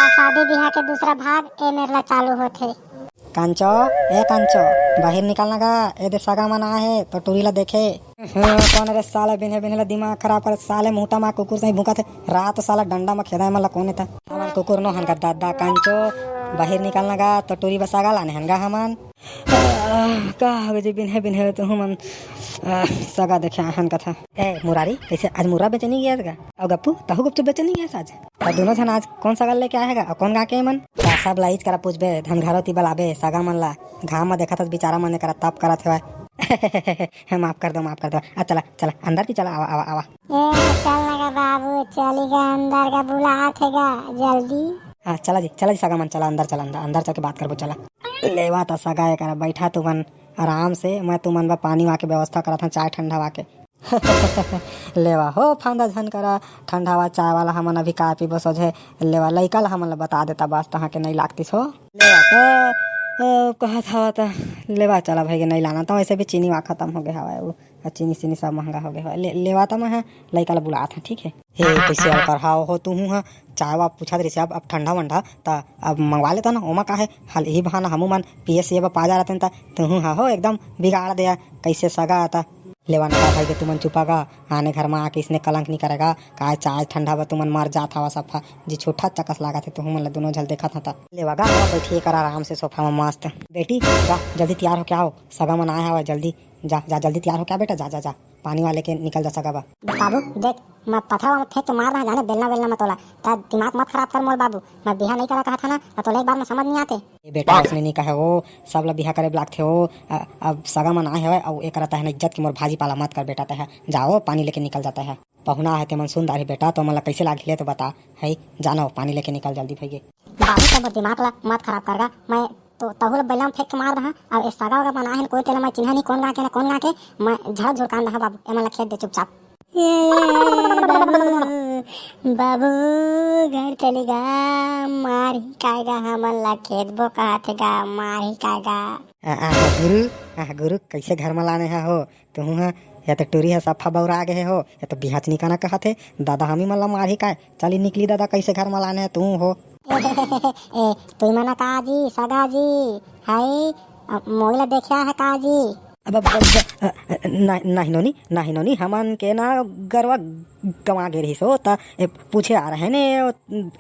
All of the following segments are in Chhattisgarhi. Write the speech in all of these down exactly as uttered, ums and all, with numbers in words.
शादी बिहा के दूसरा भाग ए मेर ला चालू होथे। कांचो, ए कांचो, बाहिर निकल ना गा, ए दे सगा मन आए हे, तो टूरी ला देखे। हाँ, कोन रे साले, बिन्हे बिन्हे ला दिमाग खराब करत साले, मुहटा मा कुकुर सही भूंकत हे। रात साला डंडा मा खेदा मन ला कोन हे त? हमन कुकुर नो हन गा दादा कांचो, बाहिर निकल ना गा, तो टूरी बर सगा लाने हन गा हमन। आह, का हो गे जी, बिन्हे बिन्हे तो हमन, आह, सगा देखे आहन कथा। ए मुरारी, कइसे आज मुर्रा बेचे नहीं गया का? अउ गप्पू, तहू गुपचुप बेचे नहीं गया आज? त दोनों झन आज कोन सगा लेके आए हे गा? अउ कोन गा के मन? त सब ला इच करा पूछबे, धन घरो ती बलाबे, सगा मन ला। घाम म देखत हस बिचारा मन करा तप करत हेवय। माफ कर दो, माफ कर दो। आ चला, चला, अंदर ती चला, आवा, आवा, आवा। ए, चल ना गा बाबू, चली गा अंदर गा, बुलात हे गा, जल्दी। हाँ, चला जी, चला जी, सगा मन, चला अंदर, चला अंदर, अंदर चल के बात करबो, चला। लेवा त सगा एकरा, बैठा तुमन आराम से, मैं तुमन बर पानी वा के व्यवस्था करत हूँ, चाय ठंडा वा के। लेवा हो, फांदा झन करा, ठंडा वा चाय वाला हमन अभी का पीबो सोझे, लेवा लइका ला हमन ला बता देता, बस तहाँ के नहीं लागतिस हो। लेवा त, अ, कहत हवा त, लेवा चला भाई के नहीं लाना, त वैसे भी चीनी वा खत्म हो गया हवा, उ, चीनी सीनी सब महंगा हो गया हवा, ले, लेवा त मैं ह लइका ला बुलात हूँ, ठीक है। हे, कइसे अउ करहाव हो तुहू ह? चाय वा पूछत रहिस, अब, अब ठंडा वंडा, त अब मंगवा लेता ना, ओमा का हे? हाल यही बहाना हमू मन पिए सिए बर पा जा रहते, त तुहू ह हो एकदम बिगाड़ दे, कइसे सगा आता। लेवा ना भाई के तुमन चुपा गा, आने घर मा आके इसने कलंक नहीं करेगा, काय चाय ठंडा बर तुमन मर जात हवा सफा, जी छुट्ठा चकस लागत हे, तुहू मन ला दोनों झल देखत हता। लेवा गा, आवा बैठिए कर आराम से सोफा मा मस्त। बेटी, जा, जल्दी तैयार होके आओ, सगा मन आए हवा, जल्दी जा, जा, जल्दी तैयार होके आ बेटा, जा, जा, जा। पानी वाले के निकल जा सगा बा। बाबू, देख, मैं पथरा में फेंक के मार रहा जाने बेलना वेलना में तोला। त दिमाग मत खराब कर मोर बाबू, मैं बिहा नहीं करा कहा था ना, त तोला एक बार में समझ नहीं आते। ए बेटा, उसने नहीं कहे हो, सब ला बिहा करे लागथे हो। अ-, अब सगा मन आए हवय, अउ एकरा तहन इज्जत के मोर भाजी पाला मत कर बेटा, तह जाओ पानी लेके निकल जाता है। पहुना है ते मन सुन डारही बेटा, तो मन ला कैसे लागही ले तो बता, है जानो पानी लेके निकल जल्दी भैया। बाबू, त मोर दिमाग ला मत खराब कर गा, मैं तो तहू ला बैला में फेंक के मार दहा। अब ए सगा वगा बनाए हन कोई, तेला मैं चिन्हा नहीं कोन गा के ना कोन गा के, मैं झड़ झुड़कान दहा बाबू, एमन ला खेद दे चुपचाप। ए बाबू, बाबू, घर चली गा, मार ही कायगा, हमन ला खेदबो कहत हे गा, मार ही कायगा। आ, आ, गुरु, आ, गुरु, कैसे घर में लाने हा हो? तुहू हा, या तो टूरी हा सफा बौरा गे हे हो, या तो बिहाच निकाना कहत हे, दादा हमी मन ला मारही काय? चली निकली दादा, कैसे घर में लाने हा तुहू हो? ए, तुई मना का जी, सगा जी, हाय, अ, मोई ला देखा है का जी? अब, अब, अब, अ, अ, ना-, नहीं नोनी, नहीं नोनी, हमन के ना गरवा गंवा गे रहिस हो, त ए, पूछे आ रहे ने,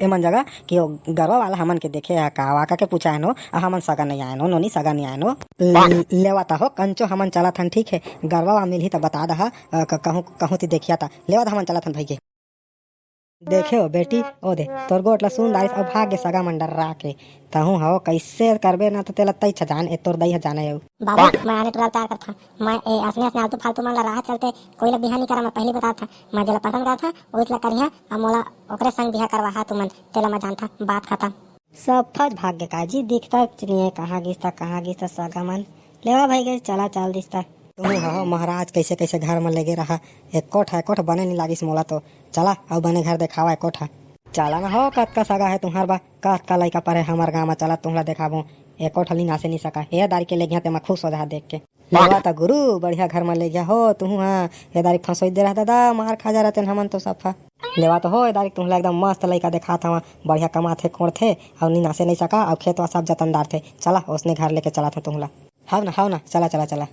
एमन जगह कि ओ गरवा वाला हमन के देखे हा का, वाका के पूछा है नो, आ हमन सगा नहीं आए नो, नोनी सगा नहीं आए नो। ल-, लेवा त हो, कंचो हमन चलत हन, ठीक है, गरवा वा मिलही त बता दहा, अ, क-, कहूँ, कहूँ ती देखिया त, लेवा त हमन चलत हन भैया। देखे हो बेटी, ओ दे, तोर गोठ ला सुन डारिस अउ भाग गे सगा मन डर्रा के। तहूँ हव, कइसे करबे ना त तेला तइच जान, ए तोर दई ह जाने अउ। बाबू, मैं आने टुरा प्यार करथंव। मैं ए असने असने आलतू फालतू मन ला राह चलते कोई ला बिहा नी करा, मैं पहिली बतात हंव। मैं जेला पसंद करथंव, ओइच ला करिहां, अउ मोला ओकरे संग बिहा करवाहा तुमन, तेला मैं जानथंव, बात खतम। सब फज भाग गे काजी, दिखता च नइये, कहाँ गिस त, कहाँ गिस त सगा मन। लेवा भई गे, चला चल दिस त। तुहूँ ह हो महाराज, कइसे कइसे घर म लेगे रहा, एको ठा, एको ठा बने नी लागिस मोला तो। चला, अउ बने घर देखावा एको ठा। चला न हो, कतका सगा हे तुम्हर बा, कतका लइका परे हमर गाँव म, चला तुहला देखाबो। एको ठा नी नासे नी सका, ए दारी के लेगिहा तेमा खुश हो जहा देख के। लेवा त गुरु, बढ़िया घर म लेगिहा हो तुहूँ ह। ए दारी फंसोई दे रहा दादा, मार खा जा रहतेन हमन तो सफा। लेवा त हो, ए दारी तुहला एकदम मस्त लइका देखात हवा, बढ़िया कमाथे, कोड़थे, अउ नी नासे नी सका, अउ खेत वा सब जतन डारथे। चला, ओसने घर लेके चलत हंव तुहला। हव न, हव न, चला, चला, चला।